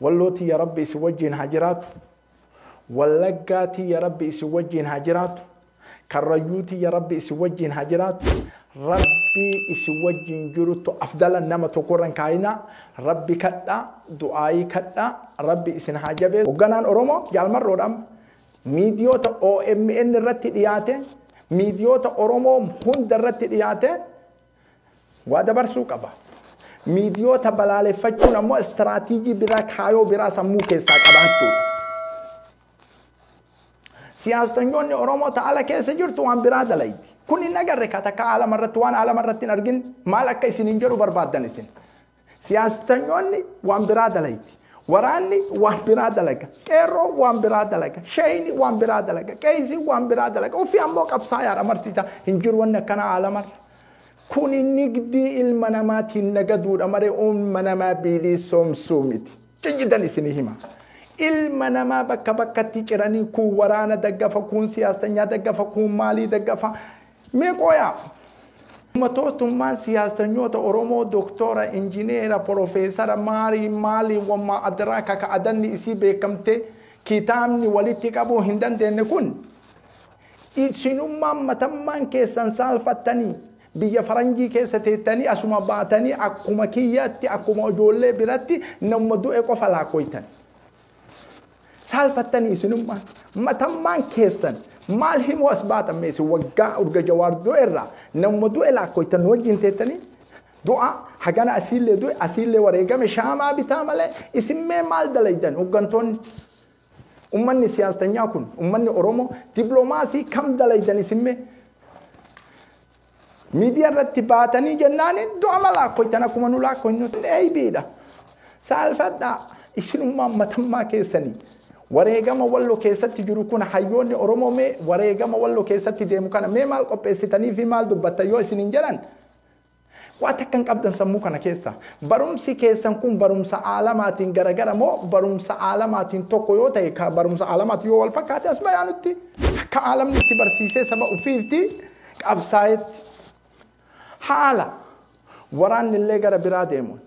Wallootii ya Rabbi isin wajjin haa jiraatu. Wallaggaatii ya Rabbi isin wajjin haa jiraatu. Karrayyuutii ya Rabbi isin wajjin haa jiraatu. Rabbi isin wajjin jirutu afdala nama tokkorran kaayinaa. Rabbi kadhaa, du'aayii kadhaa, Rabbi isin haa jabeessu. Hoogganaan Oromoo jaalmarroodhaan miidiyoota OMN irratti dhiyaate, miidiyoota Oromoo hunda irratti dhiyaate waa dabarsuu qaba. Miidiyoota balaaleffachuun ammoo istiraatiijii biraa kaayoo biraa sammuu keessaa qabaachuudha. Siyaastonyoonni Oromoo ta'ala keessa jirtu waan biraa dalayti. Kun hin agarre ka takka aalama irratti waan aalama irratti hin argin maal akka isin hin jedhu barbaaddan isin. Siyaastonyoonni waan biraa dalayti. Waraanni waan biraa dalaga. Qeerroo waan biraa dalaga. Sheeyni waan biraa dalaga. Qeesii waan biraa dalaga. Ofii ammoo qabsaa yaadha martiisa hin jiru wanni akkana aalamarra. Kuni nigdii ilma namaatiin nagaduudha malee ilma namaa bilisoomsuu miti. Jijjidan isinii hima. Ilma namaa bakka bakkatti ciranii kun waraana daggafa, kun siyaasanyaa daggafa, kun maalii daggafa. Mee qoyaa. Uummatootummaan siyaasanyoota Oromoo doktora, injineera, profeesara maalii maalii wammaa adiraa kaka adanni isii beekamte kitaabni walitti qabuu hin dandeenye kun isinummaan matammaan keessan saalfattanii biyya faranjii keessa teettanii asuma baatanii akkuma kiyyaatti akkuma ijoollee biratti nama du'e qofa laakkoytan. Saalfattanii isinummaan matammaan keessan maal himuu as baatan meesi waggaa urga jawaar du'e irraa nama du'e laakkoytan wajjin teettanii du'a hagana asiillee du'e asiillee wareegame shaamaa bitaa malee isin mee maal dalaydan hooggantoonni. Ummanni siyaasanyaa kun ummanni Oromoo dippiloomaasii kam dalaydan isin mee? Miidiyaa irratti baatanii jennaan du'a ma laakkoytan akkuma nu laakkoynu eeybiidha. Saalfadhaa isinummaan matammaa keessanii. Wareegama walloo keessatti jiru kun hayyoonni Oromoo mee wareegama walloo keessatti deemu kana mee maal qopheessitanii fi maal dubbattan yoo isin hin jedhan waan takka hin qabdan sammuu kana keessa. Barumsi keessan kun barumsa aalamaatiin garagara moo barumsa aalamaatiin tokko yoo ta'e ka barumsa aalamaatiin yoo wal fakkaate as bayaanutti akka aalamni itti barsiisee saba ofiifti qabsaa'etti. Haala waraanni illee gara biraa deemuun,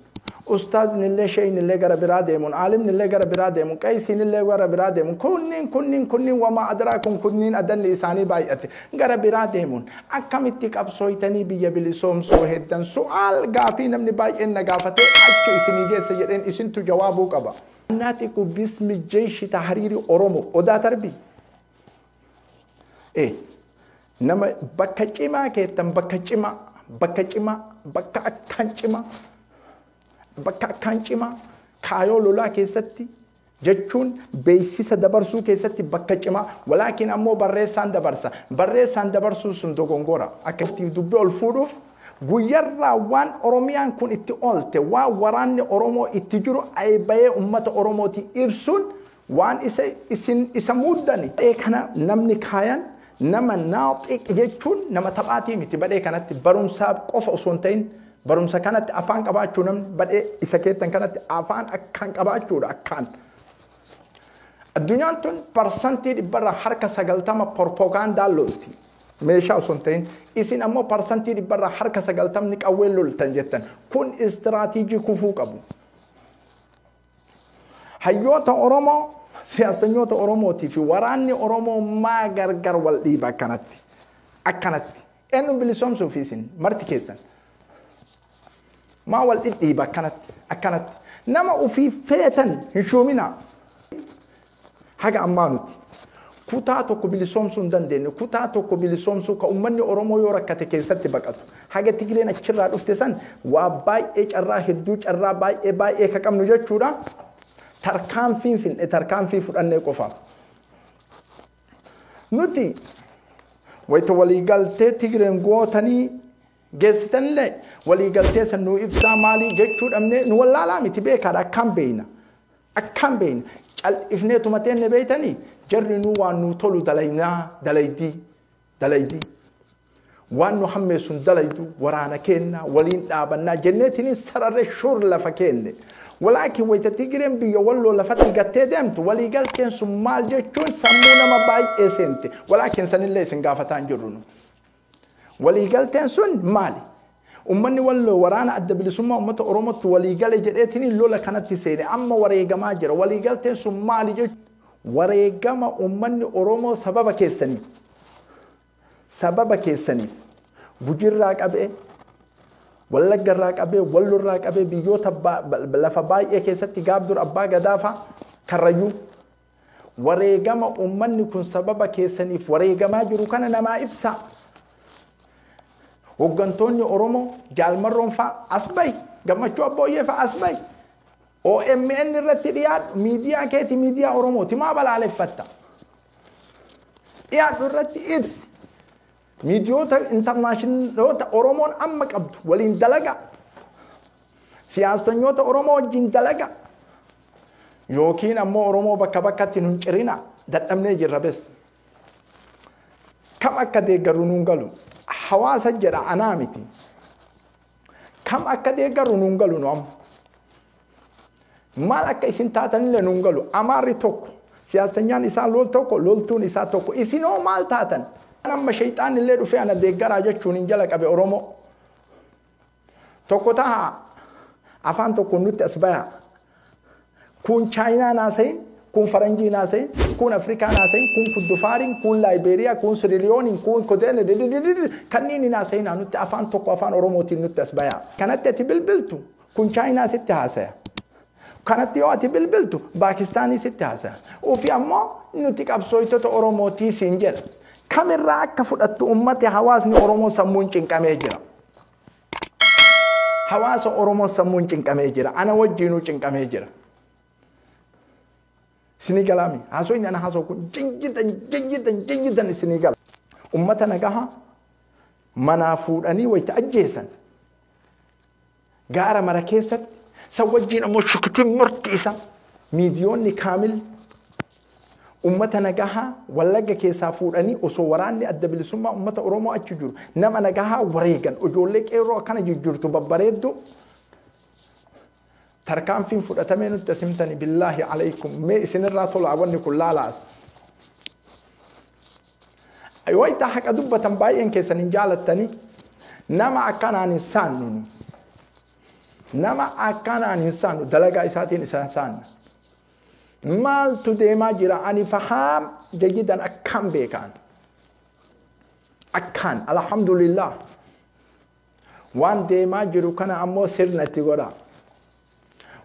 ustaazni illee sheeyni illee gara biraa deemuun, aalimni illee gara biraa deemuun, qeesiin illee gara biraa deemuun, kunniin kunniin kunniin wamaa adiraa kun kunniin adanni isaanii baay'ate gara biraa deemuun akkamitti qabsooytanii biyya bilisoomsuu heddan su'aal gaafii namni baay'een na gaafatee achi isinii geessa jedheen isintu jawaabuu qaba. Naatiqu bismi jeeshi tahriiri Oromoo odaa tarbii. Nama bakka cimaa keettan bakka cimaa bakka cimaa bakka akkaan cimaa bakka akkaan cimaa kaayoo lolaa keessatti jechuun beeksisa dabarsuu keessatti bakka cimaa walaakin ammoo barreessaan dabarsa barreessaan dabarsuu sun dogongora akka ittiin dubbii ol fuudhuuf guyyarraa waan Oromiyaan kun itti oolte waan waraanni Oromoo itti jiru aybayee uummata Oromooti ibsuun waan isa isin isa muuddani. Kana namni kaayan nama naaxiq jechuun nama taphaatii miti badhee kanatti barumsaa qofa osoo hin ta'in barumsa kanatti afaan qabaachuu namni badhee isa keettan kanatti afaan akkaan qabaachuudha akkaan. Addunyaan tun 90% propagaandaa lolti. Meeshaa osoo hin ta'in isin ammoo 90% qawwee loltan jettan kun istiraatiijii kufuu qabu. Hayyoota Oromoo siyaasanyoota Oromootii fi waraanni Oromoo maa gargar wal dhiiba akkanatti akkanatti eenyu bilisoomsuuf isin marti keessan maa wal dhidhiiba akkanatti akkanatti nama ofii feetan hin shuuminaa haga ammaa nuti kutaa tokko bilisoomsuu hin dandeenye kutaa tokko bilisoomsuu ka uummanni Oromoo yoo rakkate keessatti baqatu haga Tigreen achirraa dhufte san waa baay'ee carraa hedduu carraa baay'ee baay'ee ka qabnu jechuudha. Tarkaanfiin finne tarkaanfii fudhannee qofaaf. Nuti wayita waliigaltee Tigreen gootanii geessitanillee waliigaltee san nu ibsaa maalii jechuu dhabnee nu wallaalaa miti beekaadha akkaan beeyna. Akkaan beeyna. Cal'ifnee tumateenne beeytanii jarri nu waan nu tolu dalaynaa dalaydii dalaydii. Waan nu hammeessuun dalaydu waraana keenna waliin dhaabannaa jenneetiin sararree shur lafa keenne. Walaakin wayita Tigreen biyya walloo lafatti gattee deemtu waliigalteen sun maal jechuun sammuu nama baay'ee seente. Walaakin sanillee isin gaafataa hin jirru nu. Waliigalteen sun maali? Ummanni Walloo waraana Adda Bilisummaa Uummata Oromootti waliigale jedheetiin lola kanatti seene amma wareegamaa jira. Waliigalteen sun maali jechuudha? Wareegama uummanni Oromoo sababa keessaniif. Sababa keessaniif Gujirraa qabee, Wallaggarraa qabee, Wallorraa qabee biyyoota lafa baay'ee keessatti Gaabdur Abbaa Gadaafaa Karrayyuu wareegama uummanni kun sababa keessaniif wareegamaa jiru kana namaa ibsa. Hooggantoonni Oromoo Jaalmarroon fa'a as bahi, Gammachuu Abbooyyee fa'a as bahi. OMN irratti dhiyaadhu, miidiyaa keeti miidiyaa Oromooti maa balaaleffatta? Dhiyaadhu irratti ibsi. Miidiyoota intarnaashinaaloota Oromoon amma qabdu waliin dalaga. Siyaastonyoota Oromoo wajjin dalaga. Yookiin ammoo Oromoo bakka bakkatti nun cirina dadhabnee jirra bes. Kam akka deeggaru nuun galu. Hawaasa jedha anaa miti. Kam akka deeggaru nuun galu nu amma. Maal akka isin taatanillee nuun galu. Amaarri tokko, siyaastanyaan isaa lol tokko, loltuun isaa tokko. Isinoo maal taatan? Amma shayxaan illee dhufee ana deeggaraa jechuun hin jala qabe Oromoo. Tokko ta'a afaan tokko nutti as baya. Kun Chaayinaa naasayin, kun Faranjii naasayin, kun Afrikaa naasayin, kun Kuddufaariin, kun Laayiberiyaa, kun Siriliyooniin, kun Kodeen, kanneen naasayin nutti afaan tokko afaan Oromootiin nutti as baya. Kanatti ati bilbiltu kun Chaayinaa sitti haasaya. Kanatti yoo ati bilbiltu Paakistaanii sitti haasaya. Ofii ammoo nuti qabsooytota Oromootii siin jedha. Kamirraa akka fudhattu ummati hawaasni Oromoo sammuun cinqamee jira. Hawaasa Oromoo sammuun cinqamee jira. Ana wajjiinuu cinqamee jira. Isinii galaami. Haasoo ana haasoo kun jijjitan jijjitan jijjitan isinii gala. Ummata nagaha manaa fuudhanii wayita ajjeesan. Gaara mara keessatti san wajjiin ammoo shukitiin murti isa. Miidiyoonni kaamil ummata nagahaa Wallagga keessaa fuudhanii osoo waraanni Adda Bilisummaa Uummata Oromoo achi jiru nama nagahaa wareegan ijoollee qeerroo akkana jijjiirtu babbareeddu tarkaanfiin fudhatamee nutti asimtani billaahi alaykum mee isinirraa tola wanni kun laalaas. Yoo itti haqa dubbatan baay'een keessan hin jaalattanii nama akkanaan hin saannu nama akkanaan hin saannu dalagaa isaatiin isaan saanna. Maaltu deemaa jira ani fahaam jayidan akkaan beekaan akkaan alhamdulillah waan deemaa jiru kana ammoo sirna itti godha.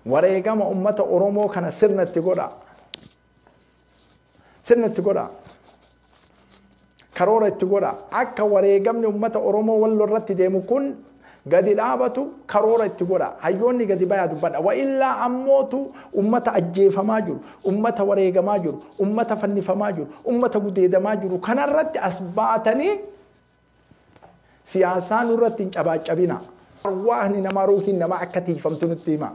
Wareegama ummata Oromoo kana sirna itti godha. Sirna itti godha. Karoora itti godha. Akka wareegamni ummata Oromoo Walloo irratti deemu kun gadi dhaabatu karoora itti godha. Hayyoonni gadi bayaa dubbadha. Wa illaa ammootu ummata ajjeefamaa jiru, ummata wareegamaa jiru, ummata fannifamaa jiru, ummata gudeedamaa jiru kanarratti as baatanii siyaasaa nurratti hin cabaacabina. Arwaahni namaa ruuhiin namaa akka tiifamtu nutti hima.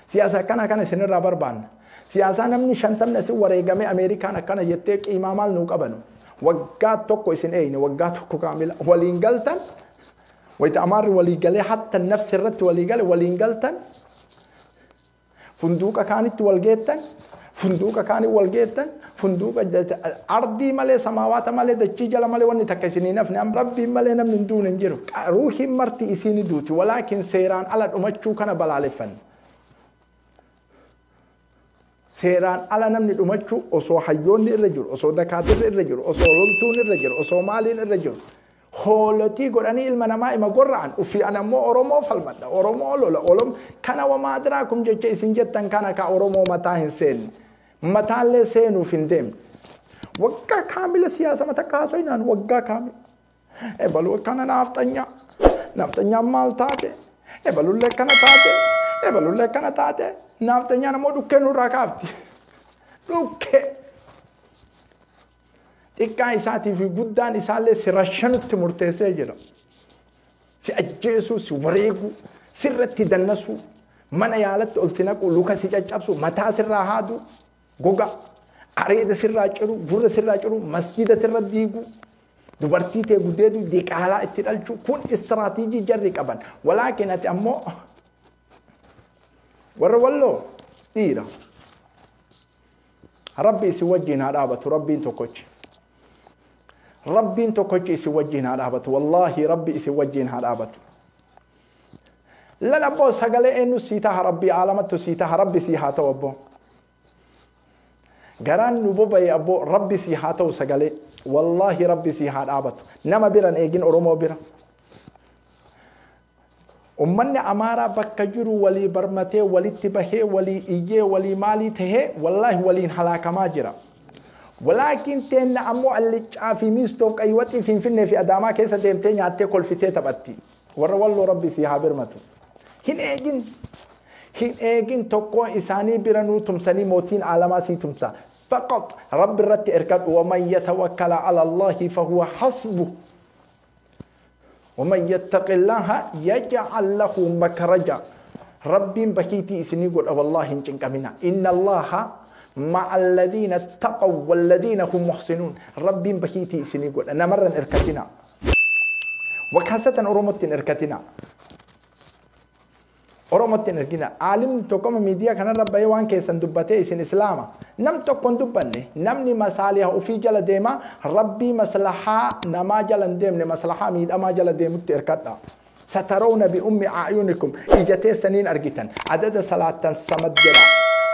Siyaasa akkana kana isinirraa barbaanna. Siyaasaa namni 50 asin wareegame Ameerikaan akkana jettee qiimaa maal nuu qabanu. Waggaa tokko isin eeyne waggaa tokko kaamila waliin galtan. Wayita amaarri walii galee hatta nafsi irratti walii gale waliin galtan. Funduuqa kaanitti wal geettan. Funduuqa kaanii wal geettan. Funduuqa ardii malee samaawaata malee dachii jala malee wanni takka isinii nafne rabbiin malee namni hin duune hin jiru. Ruuhiin marti isinii duuti walaakin seeraan ala dhumachuu kana balaaleffanne. Seeraan ala namni dhumachuu osoo hayyoonni irra jiru, osoo dakaatirri irra jiru, osoo loltuun irra jiru, osoo maaliin irra jiru. Hoolotii godhanii ilma namaa ima gorra'an ufii ana ammoo Oromoo falmadha, Oromoo lola, Oromoo kana wamaa diraakum jecha isin jettan kana ka Oromoo mataa hin seenne. Mataallee seenuuf hin deemne. Waggaa kaamila siyaasa mata kaasoo hinaan waggaa kaamila. Ebaluu akkana naafxanyaa, naafxanyaan maal taate, ebalullee akkana taate, ebalullee akkana taate. Naafxanyaan ammoo dhukkee nurraa kaafti. Dhukkee. Xiqqaa isaatii fi guddaan isaallee si rashanutti murteessee jira. Si ajjeesuu, si wareeguu, sirratti dannasuu, mana yaalatti olti naquu, luka si caccabsu, mataa sirraa haaduu, goga, areeda sirraa ciru, gurra sirraa ciru, masjida sirra diiguu, dubartii ta'e gudeeduu, diqaalaa itti dhalchuu kun istiraatiijii jarri qaban. Walaakin ati ammoo warra Walloo dhiira. Rabbi isin wajjin haa dhaabatu, Rabbiin tokkochi. Rabbiin tokkochi isin wajjin haa dhaabatu. Wallaahi Rabbi isin wajjin haa dhaabatu. Lal abboo sagalee eenyu sii taha rabbii aalamattu sii taha rabbi sii haa ta'u abboo. Garaan nu boba'e abboo rabbi sii haa ta'u sagalee. Wallaahi rabbi sii haa dhaabatu. Nama biran eegin Oromoo bira. Ummanni Amaaraa bakka jiru walii barmatee walitti bahee walii iyyee walii maalii tahee wallaahi waliin halaakamaa jira. Walaakin teenna ammoo alliccaa fi miistoof qaywaxii Finfinnee fi Adaamaa keessa deemtee nyaattee kolfitee taphatti. Warra walloo rabbi sii haa birmatu. Hin eegin. Hin eegin tokkoon isaanii bira nuu tumsanii mootiin aalamaa sii tumsa. فقط رب الرت اركب ومن يتوكل على الله فهو حسبه ومن يتق الله يجعل له مخرجا. رب بكيتي اسني قول والله انكمنا ان الله مع الذين اتقوا والذين هم محسنون. رب بكيتي اسني قول انا مره اركتنا وخاصه أورومتين اركتنا Oromootti hin ergina. Aalimni tokko miidiyaa kanarra bahee waan keessan dubbatee isin islaama. Nam tokko hin dubbanne namni masaaliha ofii jala deema rabbii maslahaa namaa jala hin deemne maslahaa miidhamaa jala deemutti erkadha. Satarawna bi ummi a'yunikum ija teessaniin argitan adada salaattan samad jedha.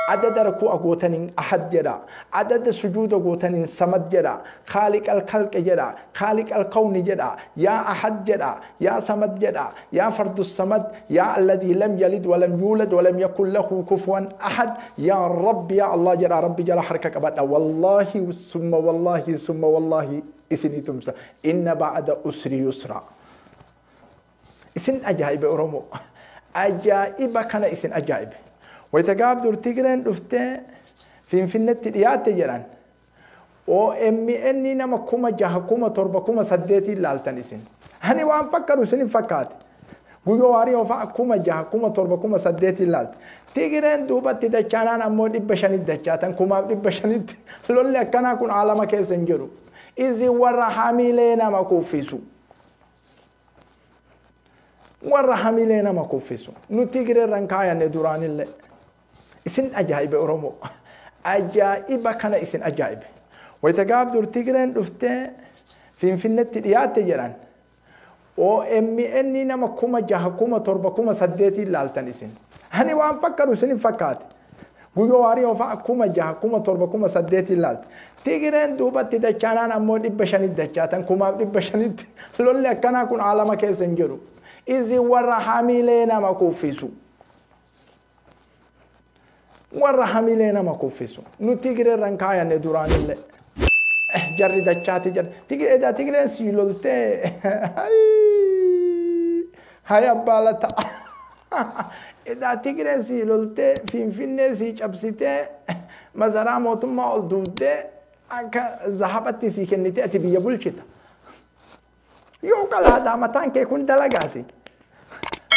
عدد ركوع قوتنين أحد جرا عدد سجود قوتنين صمد جرا خالق الخلق جرا خالق الكون جرا يا أحد جرا يا صمد جرا يا فرد الصمد يا الذي لم يلد ولم يولد ولم يكن له كفوا أحد يا رب يا الله جرا ربي جرا حركة أبدا والله ثم والله ثم والله إسني تمسى إن بعد أسر يسرا. إسن أجائب أرومو أجائب كان إسن أجائب. ويتقاب دور تيجرين دفته فينفنت dhiyaate jedhan OMN nama 6000 7,000 8,000 laaltan isin. Hani waan fakkaatu isin fakkaate. Guyyoo waarii ofaa 6000 7,000 8,000 laalte. Tigireen duubatti dachaanaan ammoo 500 dachaatan 1500 lolli akkanaa kun aalama keessa hin jiru. Isin warra hamilee nama kuffisu. Warra hamilee nama kuffisu. Nu Tigireerran kaayanne duraanillee. Isin ajaa'ibe Oromoo. Ajaa'iba kana isin ajaa'ibe. Wayita dur Tigireen dhuftee Finfinneetti dhiyaatte jedhan OMN nama 6000 7,000 8,000 laaltan isin. Hani waan fakkaatu isin fakkaate. Guyyoo waarii ofaa 6000 7,000 8,000 laalte. Tigireen duubatti dachaanaan ammoo 500 dachaatan 1500 lolli akkanaa kun aalama keessa hin jiru. Isin warra hamilee nama kuffisu. Warra hamilee nama kuffisu. Nu Tigireerran kaayanne duraanillee. Jarri dachaati jarri. Tigireedha Tigireen sii loltee. Hay abbaa lata. Edaa Tigireen sii loltee Finfinnee sii cabsitee masaraa mootummaa ol duutee akka zahabatti sii kennitee ati biyya bulchita. Yoo qalaadaa mataan kee kun dalagaasi.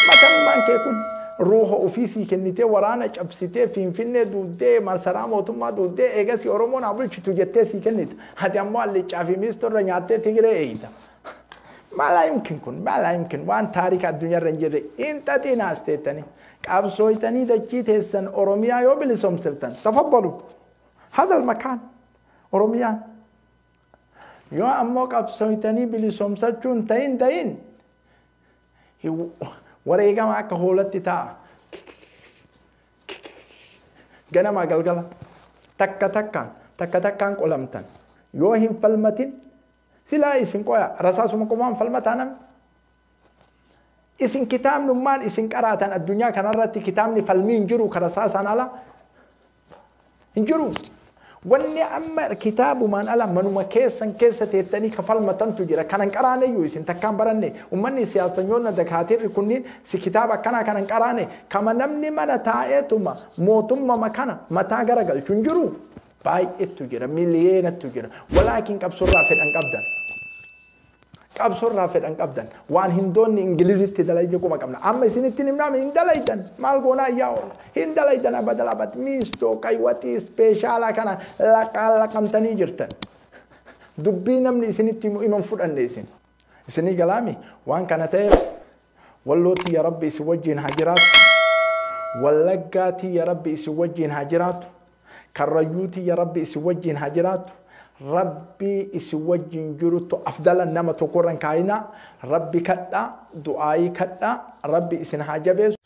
Mataan kee kun ruuha ofii sii kennitee waraana cabsitee Finfinnee duudee masaraa mootummaa duudee eegasii Oromoon haa bulchitu jettee sii kennita. Ati ammoo allichaa fi miistorra nyaattee Tigiree eeyita. Maalaa yumkin kun maalaa yumkin waan taarika addunyaarra hin jirre hin xaxinaas teettanii qabsooytanii dachii teessan Oromiyaa yoo bilisoomsiftan tafaddalu hadal makaan Oromiyaan. Yoo ammoo qabsooytanii bilisoomsachuun ta'in ta'in wareegama akka hoolatti ta'a. Ganamaa galgala takka takkaan takka takkaan qolamtan yoo hin falmatin silaa isin qoya rasaasuma qomaan falmataa namni. Isin kitaabnummaan isin qaraatan addunyaa kanarratti kitaabni falmii hin jiru ka rasaasaan ala hin jiru. Wanni amma kitaabumaan ala manuma keessan keessa teettanii ka falmatantu jira. Kanan qaraaneyyuu isin takkaan baranne ummanni siyaasanyoonni dakaatirri kunniin si kitaaba akkanaa kanan qaraane kama namni mana taa'eetuma mootummaa kana mataa garagalchu hin jiru. Baay'eetu jira miliyeenatu jira. Walaakin qabsoorraa fedhan qabdan. Qabsoorraa fedhan qabdan. Waan hindoonni Ingilizitti dalayde kuma qabna. Amma isinitti himnaame hin dalaydan. Maal goonaa iyyaa oola. Hin dalaydan abadal abad. Miistoo qaywatii ispeeshaalaa kana laqamtanii jirtan. Dubbii namni isinitti himan fudhanne isin. Isinii galaami waan kana ta'eef wallootii ya Rabbi isin wajjin haa jiraatu. Wallaggaatii ya Rabbi isin wajjin haa jiraatu. Karrayyuutii ya Rabbi isin wajjin haa jiraatu. Rabbi isin wajjin jirutu afdala nama tokkorran kaayina. Rabbi kadhaa du'aayii kadhaa Rabbi isin haa jabeessu.